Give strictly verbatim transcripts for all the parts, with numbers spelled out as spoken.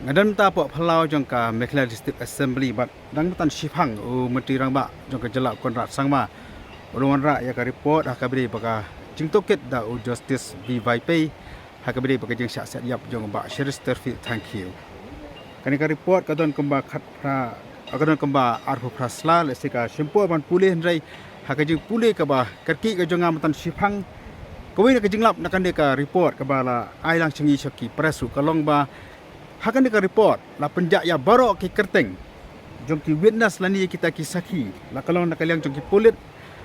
Nga don mynta hapoh phyllaw jong ka Meghalaya District Assembly bad dang mynta shipang u Myntri Rangbah jong ka jylla u Conrad Sangma u la wanrah ïa ka report ha kaba ïadei bad ka jingtohkit da u Justice V Vaiphei ha kaba ïadei bad ka jingshah siat ïap jong u Bah Cheristerfield Thangkhiew. Kane ka report ka don kumba khatphra, ka don kumba arphew phra sla, lehse ka shim por ban pule hynrei ha ka jingpule kaba kyrkieh ka jong nga mynta shipang, kawei na ka jinglap na kane ka report kaba la ai lang sha ngi sha ki press ruh ka long ba ha kane ka report la pynjah ïa baroh ki kyrteng jong ki witness lane kita ki sakhi, la ka long na ka liang jong ki pulit,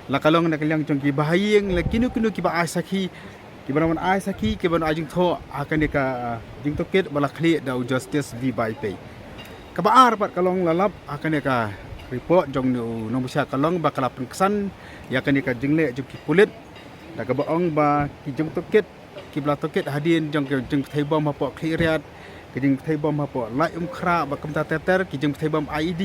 la ka long na ka liang jong ki bahaïing, la kino kino kiba ai sakhi, kiba la wan ai sakhi, kiba la ai jingthoh ha kane ka, ah, jingtohkit ba la khlieh da u Justice V Vaiphei. Kaba ar pat ka long la lap ha kane ka report jong une u nongbishar ka long ba ka la pynksan ïa kane ka jingleh jong ki pulit da kaba ong ba ki jingtohkit kiba la tohkit hadien jong ka jingpynthei bom hapoh Khliehriat, ka jingpynthei bom hapoh Laitumkhrah bad kumta ter ter, ki jingpynthei bom I E D.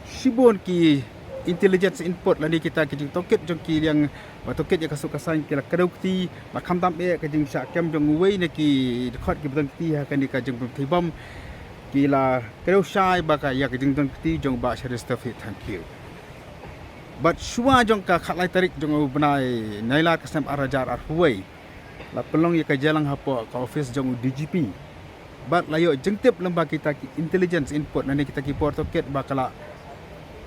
Shibun ki intelligence input lane kita ki jingtohkit jong ki liang ba tohkit ïa ka suk ka saiñ ki la kdew kti, bad khamtam eh ka jingshah kem jong uwei na ki dkhot kiba don kti ha kane ka jingpynthei bom, ki la kdew shai bad ka ïa ka jingdon kti jong u Bah Cheristerfield Thangkhiew. Bad shuwa jong ka khatlai tarik jong u bnai Nailar ka snem ar hajar arphew wei, la pynlong ïa ka jingïalang hapoh ka office jong u D G P. Bad la ïoh jingtip lyngba kita ki intelligence input lane kita ki bor tohkit ba ka la,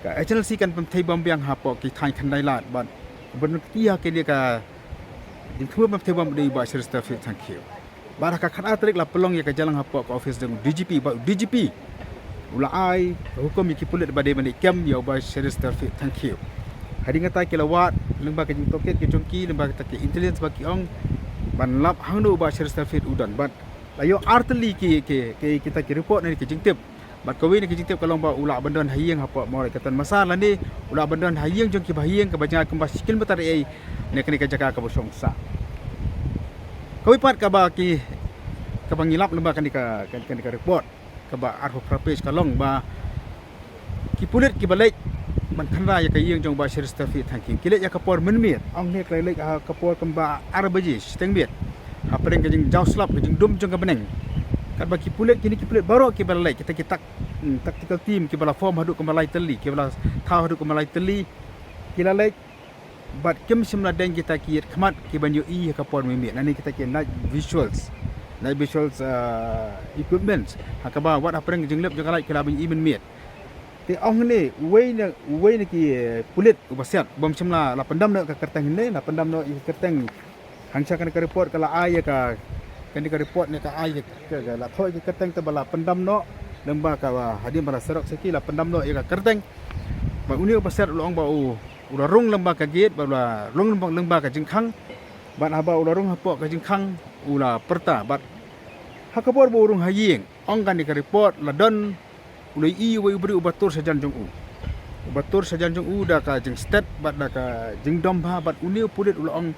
ka H N L C kan pynthei bom biang hapoh ki thaiñ Khyndai Lad bad ban kti ha kane ka jingthmu ban pynthei bom u dei u Bah Cheristerfield Thangkhiew. Bad ha ka khatar tarik la pynlong ïa ka jingïalang hapoh ka office jong u D G P bad u D G P u la ai hukum ïa ki pulit ba dei ban leit kem ïa u Bah Cheristerfield Thangkhiew. Hadien kata ki la wad lyngba ka jingtohkit ka jong ki, lyngba kita ki intelligence ba ki ong ban lap hangno u Bah Cheristerfield u don. Bad la ïoh ar tylli ki, ki, ki, kita ki report ne ki jingtip. Bad kawei na ki jingtip ka long ba u lah ban don ha ïing hapoh Mawlai Katton Massar lane u lah ban don ha ïing jong ki bahaïing kaba jngai kumba shi kilometer ei na kane ka jaka kaba shong sah. Kawei pat kaba ki, kaba ngi lap lyngba kane ka, kane, kane ka report kaba arphew phra page ka long ba ki pulit kiba leit ban kynra ïa ka ïing jong u Bah Cheristerfield Thangkhiew ki leit ïa ka por mynmiet, ong ne ki la leit ha ka por kumba ar baje shiteng miet, hapdeng ka jingjaw slap, ka jingdum jong ka bneng. Katba ki pulit, kine ki pulit baroh kiba la leit, kita ki tak, hmm, tactical team kiba la form haduh kumba lai tylli, kiba la thaw haduh kumba lai tylli, ki la leit bad kim shym la deng kita ki ïit khmat kiban ïohi ha ka por mynmiet, lane kita ki night visuals, night visuals, ah, equipments, ha kaba wat hapdeng ka jinglip jong ka light ki lah ban ïohi mynmiet. Te ong ne uwei na, uwei na ki, eh, pulit uba siat, bym shym la, la pyndam noh ka kyrteng ne, la pyndam noh ïa ka kyrteng. Hangta kane ka report ka la ai ïa ka, kane ka report ne ka ai ïa ka, ka, ka la thoh ïa ka kyrteng te ba la pyndam noh lyngba ka, ba hadien ba la serok sakhi la pyndam noh ïa ka kyrteng. Bad une uba siat u la ong ba u, u la rung lyngba ka gate, bad u la rung lyngba, lyngba ka jingkhang. Bad haba u la rung hapoh ka jingkhang u la pyrta. Bad ha ka por ba u rung ha ïing, ong kane ka report, la don u la ïohi uwei u briew uba tur shajan jong u. Uba tur shajan jong u da ka jingstet bad da ka jingdom bha, bad une u pulit u la ong,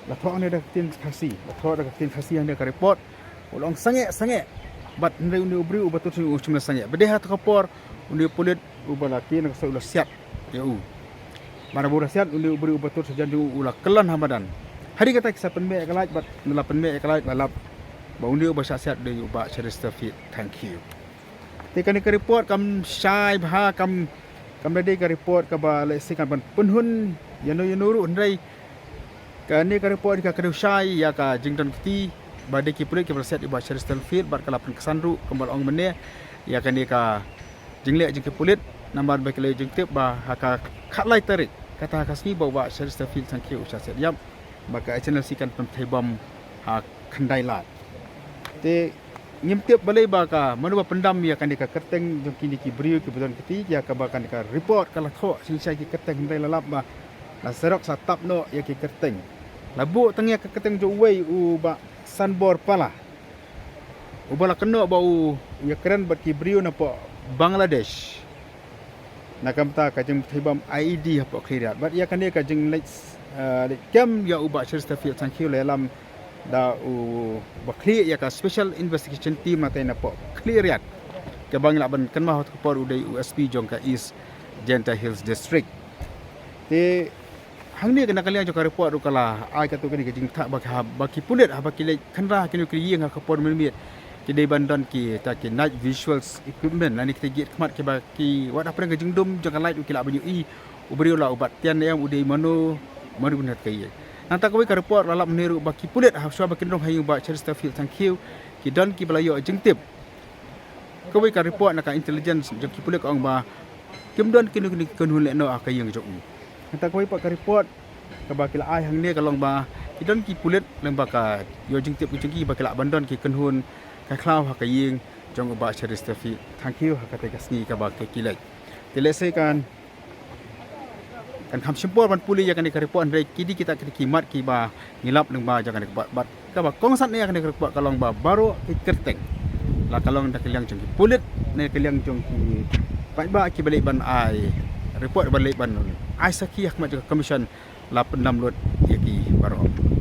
la thoh hangne da ka ktien Khasi, la thoh da ka ktien Khasi hangne ka report. U la ong sangeh, sangeh. Bad hynrei une u briew uba tur shajan jong u u shym la sangeh. Bad dei ha kata ka por une u pulit uba la kiew na ka soi u la siat ïa u. Bad haba u la siat, une u briew uba tur shajan jong u u la kyllon ha madan. Hadien kata ki sa pynmih ïa ka light, bad haba la pynmih ïa ka light la lap ba une uba shah siat dei u Bah Cheristerfield Thangkhiew. Te kane ka report kam shai bha, kam, kam da dei ka report kaba lehse kan ban pynhun ïano ïano ruh, hynrei kane ka report ka kdew shai ïa ka jingdon kti ba dei ki pulit kiba la siat ïa u Bah Cheristerfield, bad ka la pynksan ruh kumba la ong mynne ïa kane ka jingleh jong ki pulit, namar ba ki la ïoh jingtip ba ha ka khatlai tarik, kata ha ka sngi ba u Bah Cheristerfield Thangkhiew u shah siat ïap, ba ka H N L C kan pynthei bom ha Khyndai Lad. Te ngim tip balei ba ka mano ba pyndam ïa kane ka kyrteng jong kine ki briew kiba don kti, ïa kaba kane ka report ka la thoh shisha ki kyrteng, hynrei la lap ba la serok sa tap noh ïa ki kyrteng. La buh tang ïa ka kyrteng jong uwei u Bah Sanbor Pala, uba la kynnoh ba u ïakren bad ki briew napoh Bangladesh na ka bynta ka jingpynthei bom I E D hapoh Khliehriat. Bad ïa kane ka jingleit, eh, leit kem ïa u Bah Cheristerfield Thangkhiew la ïalam da u ba khlieh ïa ka Special Investigation Team natai napoh Khliehriat, kaba ngi lah ban kynmaw ha kata ka por u dei u S P jong ka East Jaintia Hills District. Te hangne ka na ka liang jong ka report ruh ka la ai katto katne ka jingthoh ba ka, ba ki pulit haba ki leit kynra ha kine ki ïing ha ka por mynmiet, Ki dei ban don kita ki night visuals equipment lane kita ki khmat kiba ki wat hapdeng ka jingdum jong ka light u ki lah ban ïohi u briew la u bat tian ne em, u dei mano, mano ban hat ka ïing. Nangta kawei ka report la lap mynne ruh ba ki pulit hashwa ba kin rung ha ïing u Bah Cheristerfield Thangkhiew ki don kiba la ïoh jingtip. Kawei ka report na ka intelligence jong ki pulit ka ong ba kim don kino kino ki kynhun lehnoh ha ka ïing jong u. Nangta kawei pat ka report kaba ki la ai hangne ka long ba ki don ki pulit lyngba ka ïoh jingtip ki jong ki ba ki lah ban don ki kynhun ka khlaw ha ka ïing jong u Bah Cheristerfield Thangkhiew ha katei ka sngi kaba ki leit. Te lehse kan kan kham shim por ban pule ïa kane ka report, hynrei ki dei kita ki mat kiba ngi lap lyngba jong kane ka report. Bad kaba kongsan ïa kane ka report ka long ba baroh ki kyrteng, la ka long da ka liang jong ki pulit ne ka liang jong ki paidbah kiba leit ban ai report, ba leit ban ai sakhi ha khmat jong ka commission, la pyndam lut ïa ki baroh.